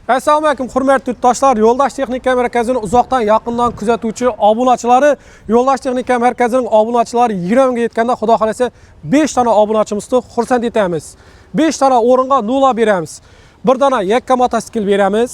Assalomu alaykum, hurmatli yurtdoshlar. Yo'ldosh texnika markazini uzoqdan yaqindan kuzatuvchi obunachilari, Yo'ldosh texnika markazining obunachilari 20 mingga yetganda, xudo xohlasa, 5 dona obunachimizni xursand etamiz. 5 dona o'ringa nula beramiz. Bir dona yakka mototsikl beramiz.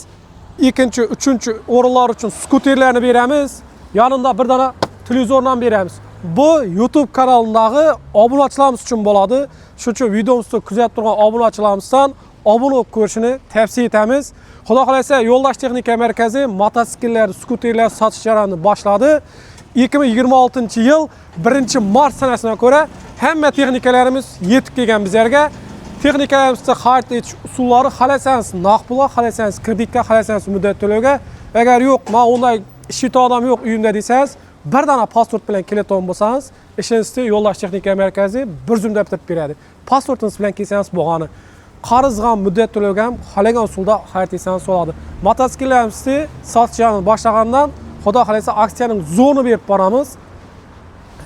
Ikkinchi, uchinchi o'rinlar uchun skuterlarni beramiz. Yanında bir dona televizordan beramiz. Bu YouTube kanalidagi obunachilarimiz uchun bo'ladi. Shuning uchun videomizni kuzatib turgan obunachilarimizdan obuna bo'lib ko'rishini tavsiya etamiz. Xudo xohlasa, Yo'ldosh texnika markazi mototsikllar, skuterlar sotish jarayonini boshladi. 2026 yil 1 mart sanasiga ko'ra hamma texnikalarimiz yetib kelgan bizlarga. Texnikalarimizni xarid etish usullari: xohlasangiz naqd pulga, xohlasangiz kreditga, xohlasangiz muddat to'lovga. Agar yo'q, man unday ishlaydigan odam yo'q uyimda desangiz, bir dona pasport bilan keladigan bo'lsangiz, ishingizni Yo'ldosh texnika markazi bir zumda bitirib beradi. Pasportingiz bilan kelsangiz bo'lgani. Qarzga ham, muddat to'lovga ham xohlagan usulda xarid etsangiz bo'ladi. Mototsikllarimizni sotish jarayonini boshlagandan, xudo xohlasa, aksiyaning zo'rini berib boramiz.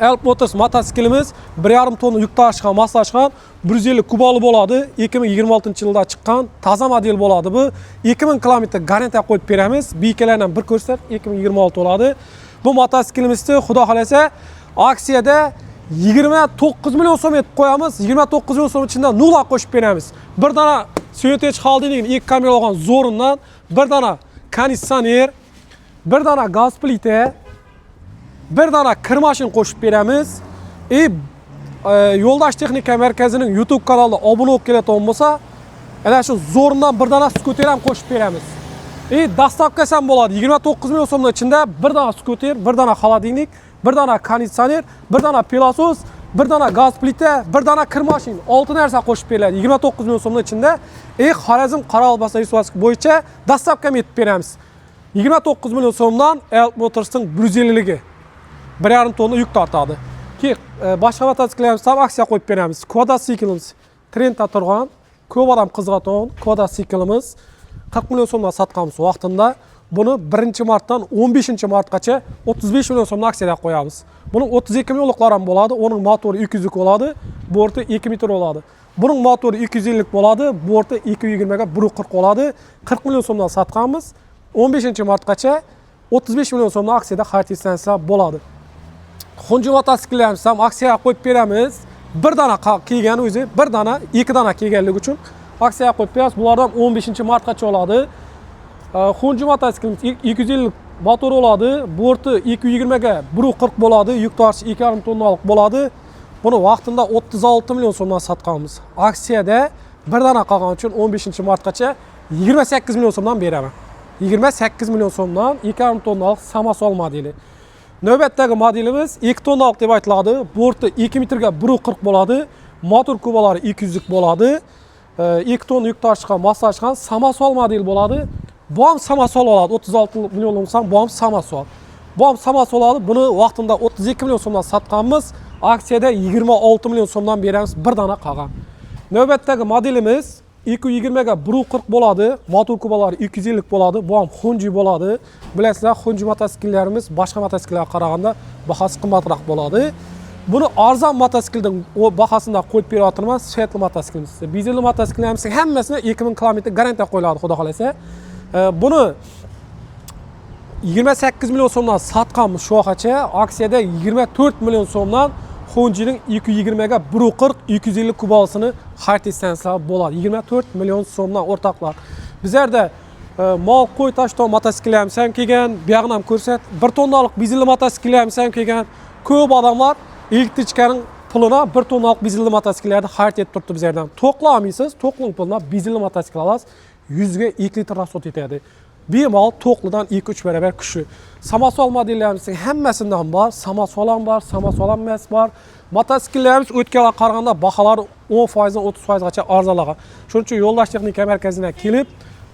Elp Motors mototsiklimiz 1,5 tonna yuk tashishga moslashgan, 150 kuboli bo'ladi. 2026 yilda chiqqan toza model bo'ladi bu. 2000 kilometr garantiya qo'yib beramiz. Biykalardan bir ko'rsat, 2026 bo'ladi. Bu mototsiklimizni, xudo xohlasa, aksiyada 29 million so'm etib qo'yamiz. 29 million so'm ichidan nula qo'shib beramiz. Bir dona Suyutech холодильник, ikki kamera olgan zo'ridan, bir dona konditsioner, bir dona gaz plita, bir dona kir mashin qo'shib beramiz. Yo'ldosh texnika markazining YouTube kanalida obuna bo'lib keladigan bo'lsa, ana shu zo'ridan bir dona skuter ham qo'shib beramiz. Доставка si ham bo'ladi. 29 million so'mning ichida bir dona skuter, bir dona холодильник, bir dona konditsioner, bir dona пылесос, bir dona gaz plita, bir dona kir mashin, 6 narsa qo'shib beriladi 29 million so'mning ichida. Xorazm, Qoraqalpog'iston Respublikasi bo'yicha доставка etib beramiz. 29 million so'mdan Elp Motors'ning 150ligi 1,5 tonna yuk tortadi. Ki boshqa mototsikllarimiz ham aksiya qo'yib beramiz. Kvadrotsiklimiz trendda turgan, ko'p odam qiziqadigan kvadrotsiklimiz 40 million so'mdan sotganmiz vaqtida. Buni 1 martdan 15 martgacha 35 million so'mdan aksiyada qo'yamiz. Buni 32 millionliklar ham bo'ladi. Uning motori 200 bo'ladi, borti 2 metr bo'ladi. Buning motori 250 bo'ladi, borti 220 ga 140 bo'ladi. 40 million so'mdan sotganmiz. 15 martgacha 35 million so'mdan aksiyada xarid etsangiz bo'ladi. Xunji mototsikllarimiz ham aksiyaga qo'yib beramiz. Bir dona kelgan o'zi, bir dona, ikki dona kelganligi uchun aksiyaga qo'yib beramiz. Bulardan 15 martgacha oladi. Xunji mototsiklimiz 250 motor bo'ladi, borti 220 ga 140 bo'ladi, yuk tortish 2,5 tonnalik bo'ladi. Buni vaqtida 36 million so'mdan sotganmiz. Aksiyada bir dona qolgani uchun 15 martgacha 28 million so'mdan beraman. 28 million so'mdan 2,5 tonnalik самосвал modeli. Navbatdagi modelimiz 2 tonnalik deb aytiladi. Borti 2 metrga 140 bo'ladi. Motor kubalari 200 bo'ladi. 2 tonna yuk tortishga moslashgan самосвал model bo'ladi. Bu ham самосвал bo'ladi. 36 million so'm, bu ham самосвал. Bu ham самосвал bo'ladi. Buni vaqtida 32 million so'mdan sotganmiz. Aksiyada 26 million so'mdan beramiz, bir dona qolgan. Navbatdagi modelimiz 220 ga 140 bo'ladi. Motor kubalari 250 bo'ladi. Bu ham Xunji bo'ladi. Bilasizlar, Xunji mototsikllarimiz boshqa mototsikllarga qaraganda bahosi qimmatroq bo'ladi. Buni arzon mototsiklning bahosini qo'yib beryapman, sifatli mototsiklimiz. Dizelli mototsiklarimizning hammasini 2000 km garantiya qo'yiladi, xudo xohlasa. Buni 28 million so'mdan sotganmiz shu vaqtgacha. Aksiyada 24 million so'mdan Honjining 220 ga 140 250 kubolisini xarid etsangizlar bo'ladi. 24 million so'mdan, o'rtoqlar. Bizlarda mol qo'y tashlov mototsikllarimiz ham kelgan, buyog'ini ham ko'rsat. 1 tonnalik dizelli mototsikllarimiz ham kelgan. Ko'p odamlar elektrichkaning pulina 1 tonnalik dizelli mototsikllarni xarid etib turibdi bizlardan. To'qla olmaysiz, to'qling pulina dizelli mototsikl olasiz, 100 ga 2 litr расход etadi. Bemalol to'qlidan 2-3 barobar kuchli. Самосвал modellarimizning hammasidan bor, самосвал ham bor, самосвал ham emas bor. Mototsikllarimiz o'tganlarga qaraganda baholari 10% dan 30% gacha arzonlagan. Shuning uchun Yo'ldosh texnika markaziga kelib,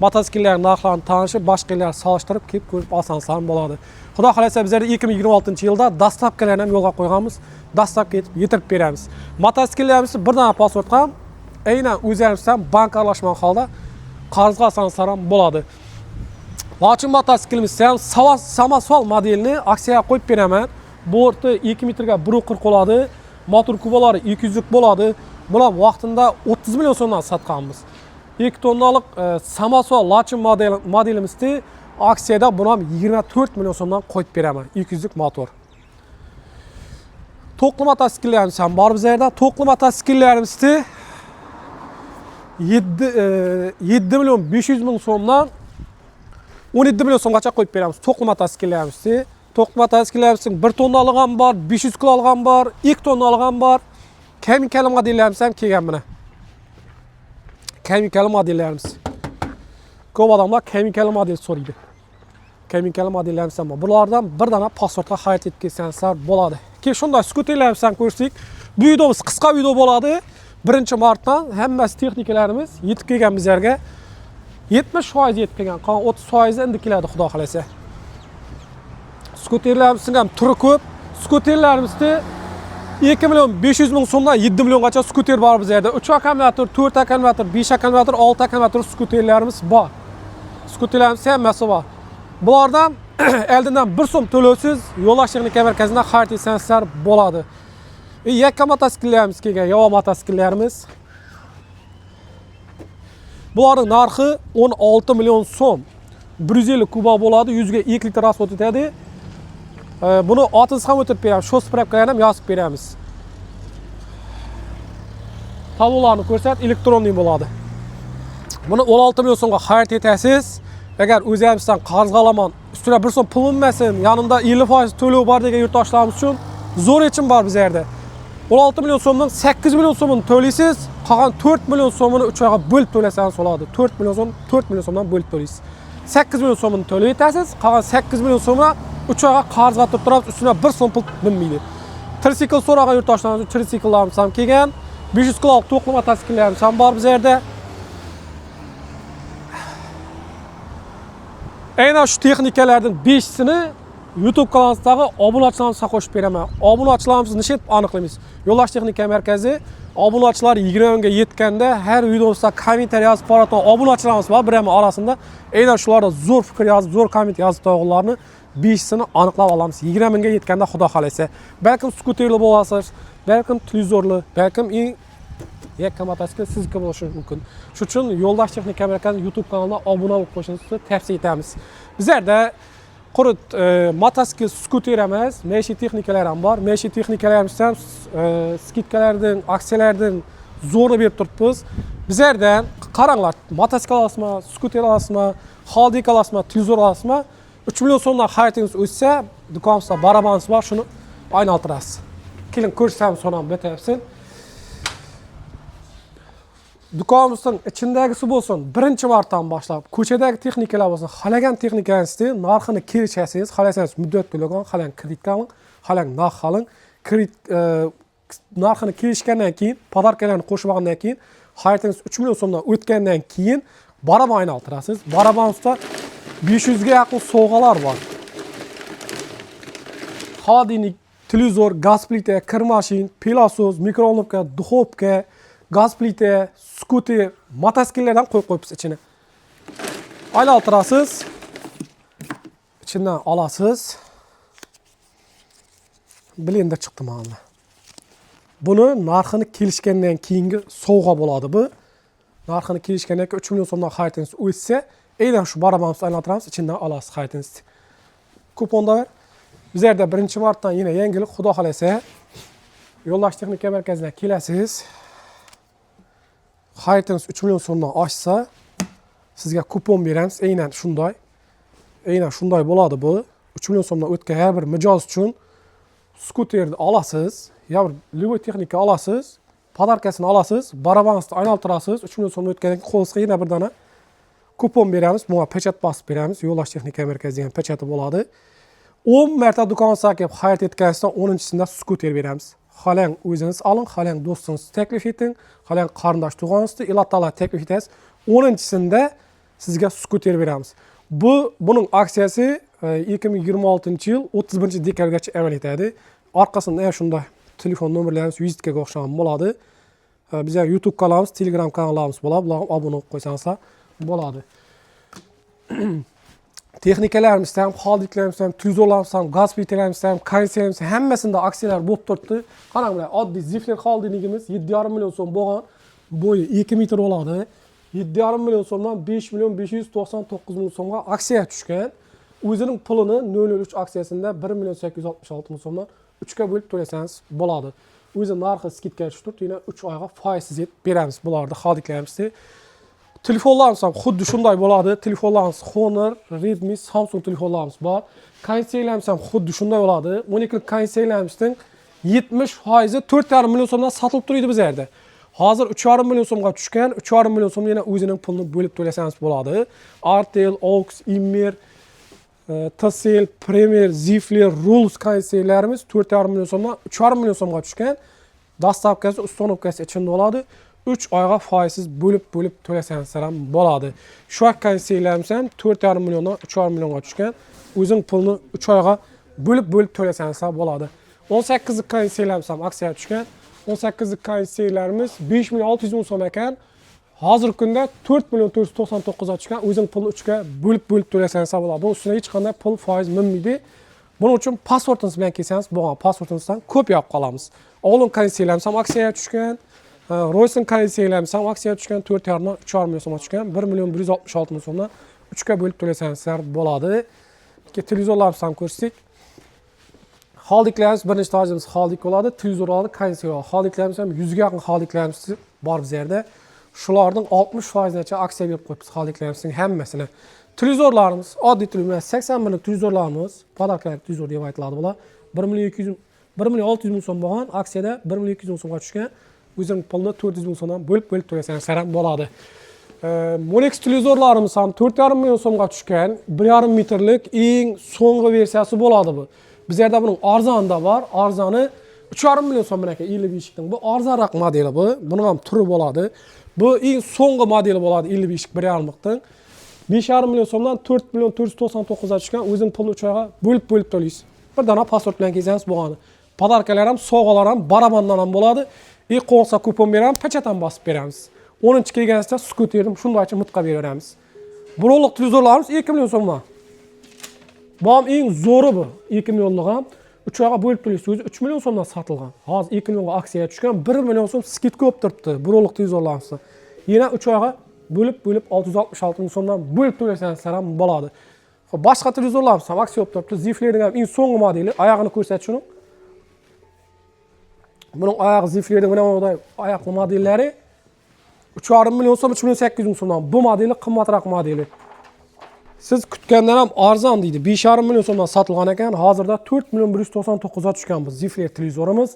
mototsikllar narxlarini tanishib, boshqa yerlarga solishtirib kelib ko'rib olsangiz ham bo'ladi. Xudo xohlasa, bizlar 2026 yilda доставка larni ham yo'lga qo'yganmiz. Доставка etib yetirib beramiz. Mototsikllarimizni bir dona pasportga ham aynan o'zlarimizdan bank aralashmagan holda qarzga olsangizlar ham bo'ladi. Lochin mototsiklimiz ham самосвал modelini aksiyaga qo'yib beraman. Borti 2 metrga 140 bo'ladi. Motor kubalari 200 bo'ladi. Bular vaqtida 30 million so'mdan sotganmiz. 2 tonnalik samosval Lachin modelimizni aksiyada buni ham 24 million so'mdan qo'yib beraman. 200 lik motor. Toklu mototsikllerimiz ham bor bizlarda. Toklu mototsikllerimizni 7 million 500 ming so'mdan 17 million so'mgacha qo'yib beramiz. Toklu mototsikllerimizni. Toklu mototsikllerimizning 1 tonnalik ham bor, 500 kilolik ham bor, 2 tonnalik ham bor. Kemikali modellerimiz ham kelgan mana. Kemikali modellerimiz. Ko'p odamlar kemikali model so'raydi. Kemikali modellerimiz ham bor. Bulardan bir dona pasportga xarid etib kelsangizlar bo'ladi. Keyin shunday skuterlarimiz ham ko'rsak, bu videomiz qisqa video bo'ladi. 1 martdan hammasi texnikalarimiz yetib kelgan bizlarga. 70% yetib kelgan, qolgan 30% endi keladi, xudo xohlasa. Skuterlarimizning ham turi ko'p. Skuterlarimizni 2 million 500 ming so'mdan 7 milliongacha skuter bor bizlarda. 3 akkumulyator, 4 akkumulyator, 5 akkumulyator, 6 akkumulyator skuterlarimiz bor. Skuterlarimiz hammasi bor. Bulardan oldindan 1 so'm to'lovsiz Yo'ldosh texnika markazidan xarid etsangizlar bo'ladi. Yakka mototsikllarimiz kelgan, Yova mototsikllarimiz. Bularning narxi 16 million so'm. 150 kuba bo'ladi, 100 ga 2 litr расход etadi. Buni otingiz ham o'tirib beramiz, shu справка larni ham yozib beramiz. Talonlarni ko'rsat, электронный bo'ladi. Buni 16 million so'mga xarid etasiz. Agar o'zimizdan qarzga olaman, ustuna 1 so'm pul minmasin, yanımda 50% to'lov bor degan yurtdoshlarimiz uchun zo'r yechim bor bizlarda. 16 million so'mdan 8 million so'mini to'laysiz, qolgan 4 million so'mini 3 oyga bo'lib to'lasangiz bo'ladi. 4 million so'm, 4 million so'mdan bo'lib to'laysiz. 8 million so'mini to'layotasiz, qolgan 8 million so'mini 3 oyga qarzga turib turamiz, ustuna 1 so'm pul minmaydi. Trisikl so'ragan yurtdoshlarimiz uchun tritsikllarimiz ham kelgan. 500 kiloluk to'qli mototsikllarimiz ham bor bizlarda. Aynan shu texnikalarning 5-sini YouTube kanalimizdagi obunachilarimizga qo'shib beraman. Obunachilarimizni nima etib aniqlaymiz? Yo'ldosh texnika markazi obunachilar 20 mingga yetganda har videomizda kommentariy yozib boradigan obunachilarimiz bor, bir orasida aynan shularda zo'r fikr yozib, zo'r komment yozib qo'yganlarni 5-sini aniqlab olamiz. 20 mingga yetganda, xudo xohlasa. Balkim skuterli bo'lasiz, balkim televizorli, balkim eng yakka mototsikl sizniki bo'lishi mumkin. Shuning uchun Yo'ldosh texnika markazi YouTube kanaliga obuna bo'lib qo'yishingizni tavsiya etamiz. Bizlarda quruq mototsikl, skuter emas, maishiy texnikalar ham bor. Maishiy texnikalarimizdan скидка lardan, aksiyalardan zo'rni berib turibmiz. Bizlardan qaranglar, mototsikl olasizmi, skuter olasizmi, холодильник olasizmi, televizor olasizmi, 3 million so'mdan xaridingiz o'tsa, do'konimizda barabanimiz bor, shuni aylantirasiz. Keling, ko'rsatamiz uni ham batafsil. Do'konimizning ichindagisi bo'lsin, 1 martdan boshlab ko'chadagi texnikalar bo'lsin, xohlagan texnikangizni narxini kelishasiz, xohlasangiz muddat to'lagan, xohlang kreditga oling, xohlang naqd oling. Kredit narxini kelishgandan keyin, подарка larni qo'shib olgandan keyin, xaridingiz 3 million so'mdan o'tgandan keyin baraban aylantirasiz. Barabanimizda 500 ga yaqin sovg'alar bor. Холодильник, televizor, gaz plita, kir mashin, пылесос, микроволновка, духовка, gaz plita, skuter, mototsikllardan qo'yib qo'yibmiz ichini. Aylantirasiz. Ichidan olasiz. Blender chiqdi mana. Buni narxini kelishgandan keyingi sovg'a bo'ladi bu. Narxini kelishgandan keyin 3 million so'mdan xaridingiz o'tsa, aynan shu barabanimizni aylantiramiz, ichidan olasiz xaridingizni. Kuponda var. Bizlarda 1 martdan yana yangilik, xudo xohlasa, Yo'ldosh texnika markaziga kelasiz. Xaridingiz 3 million so'mdan oshsa, sizga kupon beramiz. Aynan shunday. Aynan shunday bo'ladi bu. 3 million so'mdan o'tgan har bir mijoz uchun skuterni olasiz, yo bir любой texnika olasiz, подарка sini olasiz, barabanni aylantirasiz. 3 million so'mdan o'tgandan keyin qo'lingizga yana bir dona kupon beramiz. Bunga pechat bosib beramiz. Yo'ldosh texnika markazi degan pechati bo'ladi. 10 marta do'konga kelib xarid etganingizdan 10-chisida skuter beramiz. Xohlang o'zingiz oling, xohlang do'stingizni taklif eting, xohlang qarindosh tug'aningizni ilotalar taklif etasiz. 10-chisida sizga skuter beramiz. Buning aksiyasi 2026 yil 31 dekabrgacha amal etadi. Orqasida ana shunday telefon nomerlarimiz vizitkaga o'xshagan bo'ladi. Bizlar YouTube kanalimiz, Telegram kanallarimiz bo'ladi. Bularga obuna bo'lib qo'ysangizlar bo'ladi. Texnikalarimizda ham, холодильник larimizda ham, televizorlarimizda ham, gaz plitalarimizda ham, konditsionerimizda ham hammasida aksiyalar bo'lib turibdi. Qarang, bular oddiy Zifler холодильник imiz 7,5 million so'm bo'lgan, bo'yi 2 metr bo'ladi. 7,5 million so'mdan 5 million 599 ming so'mga aksiya tushgan. O'zining pulini 003 aksiyasida 1 million 866 ming so'mdan 3 ga bo'lib to'lasangiz bo'ladi. O'zi narxi скидка tushib turibdi, yana 3 oyga foizsiz etib beramiz bularni xodiklarimizni. Telefonlarimiz ham xuddi shunday bo'ladi. Telefonlarimiz Honor, Redmi, Samsung telefonlarimiz bor. Konditsionerlarimiz ham xuddi shunday bo'ladi. 12lik konditsionerlarimizning 70% 4,5 million so'mdan sotilib turibdi bizlarda. Hozir 3,5 million so'mga tushgan, 3,5 million so'm yana o'zining pulini bo'lib to'lasangiz bo'ladi. Artel, Ox, Immer, TCL, Premier, Zifler, Rules konditsionerlarimiz 4,5 million so'mdan 3,5 million so'mga tushgan. Доставка si, установка si ichida bo'ladi. 3 oyga foizsiz bo'lib-bo'lib to'lasangiz ham bo'ladi. Shuak konditsionerlarimiz ham 4,5 milliondan 3,5 millionga tushgan. O'zing pulni 3 oyga bo'lib-bo'lib to'lasangiz ham bo'ladi. 18lik konditsionerlarimiz ham aksiyaga tushgan. 18lik konditsionerlarimiz 5 million 600 ming so'm ekan. Hozirgi kunda 4 million 499 ga tushgan. O'zing pulni 3 ga bo'lib-bo'lib to'lasangiz ham bo'ladi. Buning ustuna hech qanday pul foiz minmaydi. Buning uchun pasportingiz bilan kelsangiz bo'lgan, pasportingizdan ko'p yopib qolamiz. Oldin konditsionerlarimiz ham aksiyaga tushgan. Royce'ning konditsionerlarimiz ham aksiyaga tushgan, 4,5 dan 3,5 million so'mga tushgan, 1 million 166 ming so'mdan 3 ga bo'lib to'lasangizlar bo'ladi. Televizorlarimizni ham ko'rsak. Xoldiklarimiz bir nechta tojimiz xoldik bo'ladi, televizorlar, konditsioner. Xoldiklarimiz ham 100 ga yaqin xoldiklarimiz bor bizlarda. Shularning 60%gacha aksiya berib qo'yibmiz xoldiklarımizning hammasini. Televizorlarimiz, oddiy televizor, 80 minglik televizorlarimiz, подарка lar televizor deb aytiladi bular. 1 million 200, 1 million 600 ming so'm bo'lgan, aksiyada 1 million 200 ming so'mga tushgan. O'zining pulini 400 ming so'mdan bo'lib-bo'lib to'lasangiz ham bo'ladi. Molex televizorlarimiz ham 4,5 million so'mga tushgan, 1,5 metrlik eng so'nggi versiyasi bo'ladi bu. Bizlarda buning arzoni da bor, arzoni 3,5 million so'm aka 55 ning. Bu arzonroq modeli bu. Buning ham turi bo'ladi. Bu eng so'nggi modeli bo'ladi 55 1,5ning. 5,5 million so'mdan 4 million 499 ga tushgan, o'zining pulini 3 oyga bo'lib-bo'lib to'laysiz. Bir dona pasport bilan kelsangiz bo'lgani. Подарка lar ham, sovg'alar ham barabandan ham bo'ladi. И qo'nsa kupon beramiz, pechat ham bosib beramiz. 10 kelganingizda skuterni shundaycha mutqa beraveramiz. Birovlik televizorlarimiz 2 million so'mdan. Bu ham eng zo'ri bu. 2 millionlik ham 3 oyga bo'lib to'laysiz. O'zi 3 million so'mdan sotilgan. Hozir 2 millionga aksiyaga tushgan, 1 million so'm скидка bo'lib turibdi birovlik televizorlarimizni. Yana 3 oyga bo'lib-bo'lib 666 ming so'mdan bo'lib to'lasangiz ham bo'ladi. Xo'p, boshqa televizorlarimiz ham aksiya bo'lib turibdi. Ziflerning ham eng so'nggi modeli, oyog'ini ko'rsat shuni. Buning oyog'i Ziflerning mana bunday oyoqli modellari 3,5 million so'm, 3 million 800 ming so'mdan. Bu modeli qimmatroq modeli. Siz kutgandan ham arzon deydi. 5,5 million so'mdan sotilgan ekan. Hozirda 4 million 199 ga tushgan bu Zifler televizorimiz.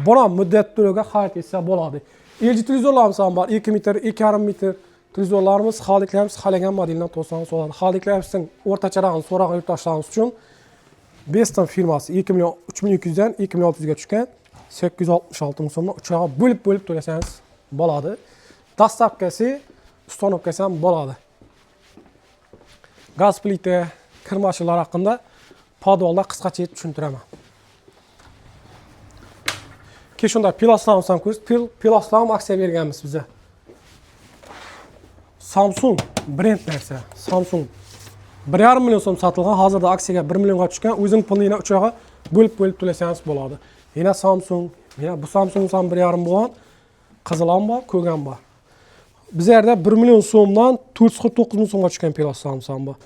Buni ham muddat to'lovga xarid etsa bo'ladi. LG televizorlarimiz ham bor. 2 metr, 2,5 metr televizorlarimiz, xoliklarimiz xohlagan modeldan to'lsangiz bo'ladi. Xoliklarımizning o'rtacharog'ini so'ragan yurtdoshlarimiz uchun Beston firmasi 2 million 3200 dan 2 million 600 ga tushgan. 866 ming so'mdan 3 oyga bo'lib-bo'lib to'lasangiz bo'ladi. Доставка si, установка si ham bo'ladi. Gaz plita, kir mashinalar haqida podvalda qisqacha tushuntiraman. Keyin shunda piloslarimiz ham ko'rsiz, piloslar ham aksiya berganmiz biza. Samsung brend narsa. Samsung 1,5 million so'm sotilgan, hozirda aksiyaga 1 millionga tushgan. O'zing pulini yana 3 oyga bo'lib-bo'lib to'lasangiz bo'ladi. Yana Samsung, yana bu Samsung ham 1,5 bo'lgan, qizil ham bor, ko'k ham bor. Bizlarda 1 million so'mdan 449 ming so'mga tushgan piloslarimiz ham bor.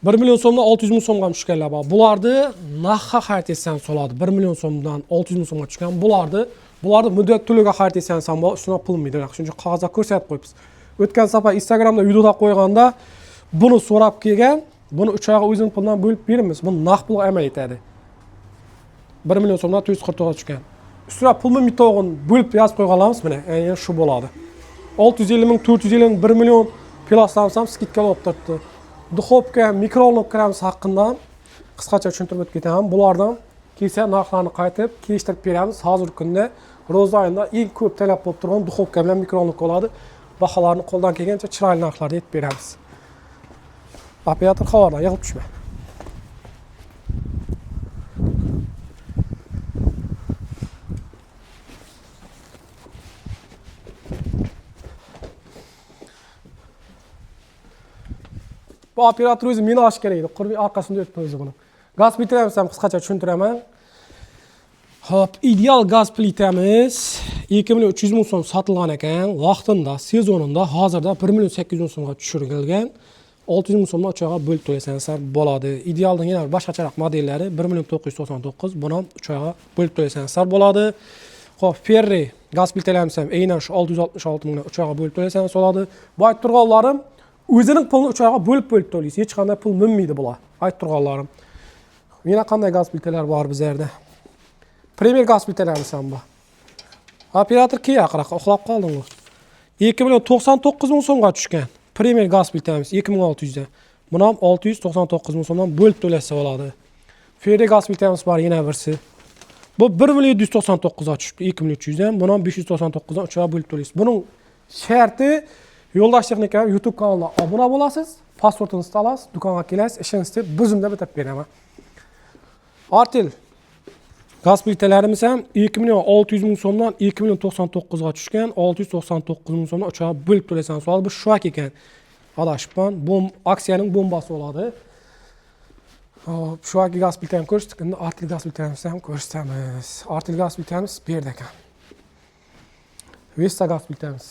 1 million so'mdan 600 ming so'mga ham tushganlar bor. Bularni narxga xarid etsangiz bo'ladi. 1 million so'mdan 600 ming so'mga tushgan. Bularni muddat to'lovga xarid etsangiz ham bo'ladi, ustuna pul minmaydi. Shuning uchun qog'ozda ko'rsatib qo'yibmiz. O'tgan safar Instagramda videoda qo'yganda buni so'rab kelgan, buni 3 oyga o'zining pulidan bo'lib beramiz. Buni naqd pulga amal etadi. 1 million so'mdan 449 tushgan. Ustuna pul minmaydi bo'lib yozib qo'yganlarimiz mana aynan shu bo'ladi. 650 ming, 450 ming, 1 million piloslarimiz ham скидка bo'lib turibdi. Duxovka, mikrovolnovkalarimiz haqida qisqacha tushuntirib o'tib ketaman. Bulardan kelsa narxlarni qaytib kelishtirib beramiz. Hozirgi kunda ro'za oyida eng ko'p talab bo'lib turgan duxovka bilan mikrovolnovka bo'ladi. Baholarni qo'ldan kelgancha chiroyli narxlarda aytib beramiz. Operator xabardan yig'ib tushma. Bu operator o'zi meni olish kerak edi. Qurbi orqasida o'tdi o'zi buni. Gaz plitamiz ham qisqacha tushuntiraman. Xo'p, ideal gaz plitamiz 2 million 300 ming so'm sotilgan ekan vaqtida, sezonida. Hozirda 1 million 800 ming so'mga tushirilgan. 600 ming so'mdan 3 oyga bo'lib to'lasangizlar bo'ladi. Idealning yana bir boshqacharoq modellari 1 million 999, buni ham 3 oyga bo'lib to'lasangizlar bo'ladi. Xo'p, Ferri gaz plitalarimiz ham aynan shu 666 mingdan 3 oyga bo'lib to'lasangiz bo'ladi. Bu aytib turganlarim o'zining pulini 3 oyga bo'lib-bo'lib to'laysiz. Hech qanday pul minmaydi bular. Aytib turganlarim. Yana qanday gaz plitalar bor bizlarda? Premier gaz plitalarimiz ham bor. Operator ki yaqinroq uxlab qolding u. 2 million 99 ming so'mga tushgan. Premier gaz plitamiz 2600 dan. Buni ham 699 ming so'mdan bo'lib to'lasa bo'ladi. Ferri gaz plitamiz bor yana birsi. Bu 1 million 799 ga tushibdi, 2 million 300 dan. Buni ham 599 dan 3 oyga bo'lib to'laysiz. Buning sharti Yo'ldosh Texnika YouTube kanalına obuna bo'lasiz, pasportingizni olasiz, do'konga kelasiz, ishingizni bir zumda bitirib beraman. Artel gaz plitalarimiz ham 2 million 600 ming so'mdan 2 million 99 ga tushgan, 699 ming so'mdan 3 oyga bo'lib to'lasangiz bo'ladi. Bu shuak ekan. Adashibman. Bom aksiyaning bombasi bo'ladi. Hop, shuak gaz plitani ko'rsatdik. Endi Artel gaz plitamizni ham ko'rsatamiz. Artel gaz plitamiz bu yerda ekan. Vesta gaz plitamiz.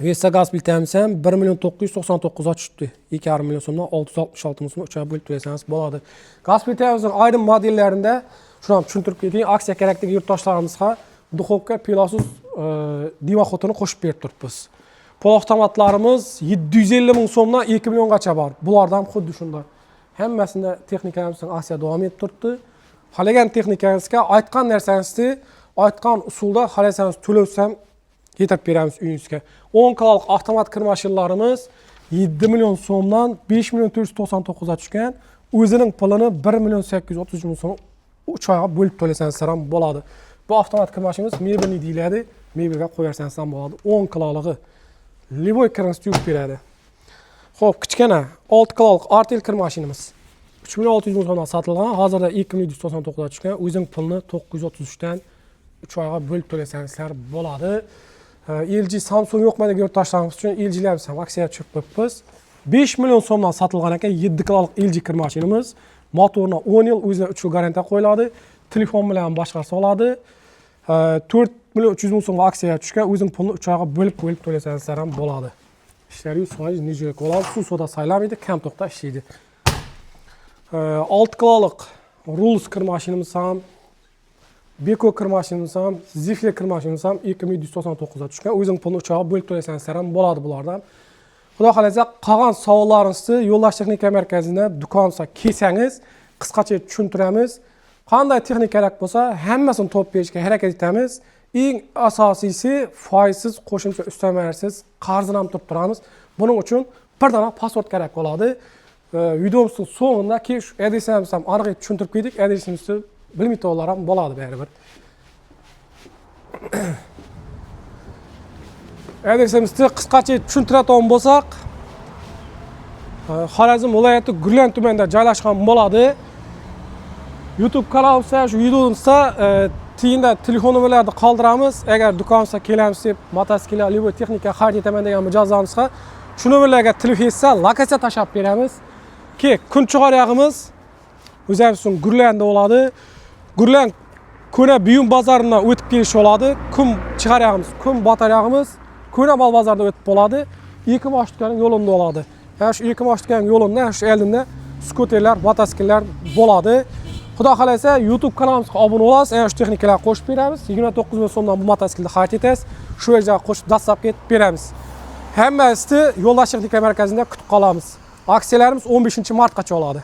Vesta gaz plitamiz ham 1 million 999 ga tushibdi. 2,5 million so'mdan 666 ming so'mdan 3 oyga bo'lib to'lasangiz bo'ladi. Gaz plitamizning ayrim modellarida shuni ham tushuntirib ketay, aksiya kerak degan yurtdoshlarimizga duxovka пылесос дымоход ini qo'shib berib turibmiz. Pol avtomatlarimiz 750 ming so'mdan 2 milliongacha bor. Bulardan ham xuddi shunday. Hammasida texnikamizning aksiya davom etib turibdi. Xohlagan texnikangizga aytgan narsangizni aytgan usulda xohlasangiz to'lovsiz yetirib beramiz uyingizga. 10 kilolik avtomat kir mashinalarimiz 7 million so'mdan 5 million 499 ga tushgan. O'zining pulini 1 million 830 ming so'm 3 oyga bo'lib to'lasangizlar ham bo'ladi. Bu avtomat kir mashinamiz mebelni deyiladi. Mebelga qo'yarsangiz ham bo'ladi. 10 kilolig'i любой kiringizni yuvib beradi. Xo'p, kichkina 6 kilolik Artel kir mashinamiz 3 million 600 ming so'mdan sotilgan, hozirda 2 million 799 ga tushgan. O'zining pulini 933 dan 3 oyga bo'lib to'lasangizlar bo'ladi. LG, Samsung yo'qmi degan yurtdoshlarimiz uchun LGlarimiz ham aksiya tushirib qo'yibmiz. 5 million so'mdan sotilgan ekan 7 kilolik LG kir mashinamiz. Motorina 10 yil, o'ziga 3 yil garantiya qo'yiladi. Telefon bilan boshqarsa oladi. 4 million 300 ming so'mga aksiya tushgan. O'zining pulini 3 oyga bo'lib-bo'lib to'lasangizlar ham bo'ladi. Ishlari 100% нержавейка bo'ladi. Suv soda saylamaydi, kam to'xta ishlaydi. 6 kilolik Rolls kir mashinamiz ham, Beko kir mashinamiz ham, Zifle kir mashinamiz ham 2799 ga tushgan. O'zining pulini 3 oyga bo'lib to'lasangizlar ham bo'ladi bulardan. Xudo xohlasa, qolgan savollaringizni Yo'ldosh Texnika markazida do'konga kelsangiz, qisqacha tushuntiramiz. Qanday texnika kerak bo'lsa, hammasini topib berishga harakat etamiz. Eng asosiysi foizsiz, qo'shimcha ustamalarsiz qarzini ham turib turamiz. Buning uchun bir dona pasport kerak bo'ladi. Videomizning so'ngida keyin shu adresimizni ham aniq etib tushuntirib ketdik. Adresimizni bilmaydiganlar ham bo'ladi baribir. Adresimizni qisqacha tushuntiradigan bo'lsak, Xorazm viloyati Gurlan tumanida joylashgan bo'ladi. YouTube kanalimizda shu videomizda tiyinda telefon nomerlarini qoldiramiz. Agar do'konimizga kelamiz deb mototsikllar, любой texnika xarid etaman degan mijozlarimizga shu nomerlarga telefon etsa, lokatsiya tashlab beramiz. Ki kun chiqar yog'imiz o'zimizning Gurlanda bo'ladi. Gurlan ko'na buyum bozoridan o'tib kelish bo'ladi. Kun chiqar yog'imiz, kun botar yog'imiz ko'na mol bozoridan o'tib bo'ladi. Ikki mosh do'konining yo'lida bo'ladi. Ana shu ikki mosh do'konining yo'lida, shu oldinda skuterlar, mototsikllar bo'ladi. Xudo xohlasa, YouTube kanalimizga obuna bo'lasiz. Ana shu texnikalarni qo'shib beramiz. 29 ming so'mdan bu mototsiklni xarid etasiz. Shu yerga qo'shib доставка etib beramiz. Hammasini Yo'ldosh Texnika markazida kutib qolamiz. Aksiyalarimiz 15 martgacha bo'ladi.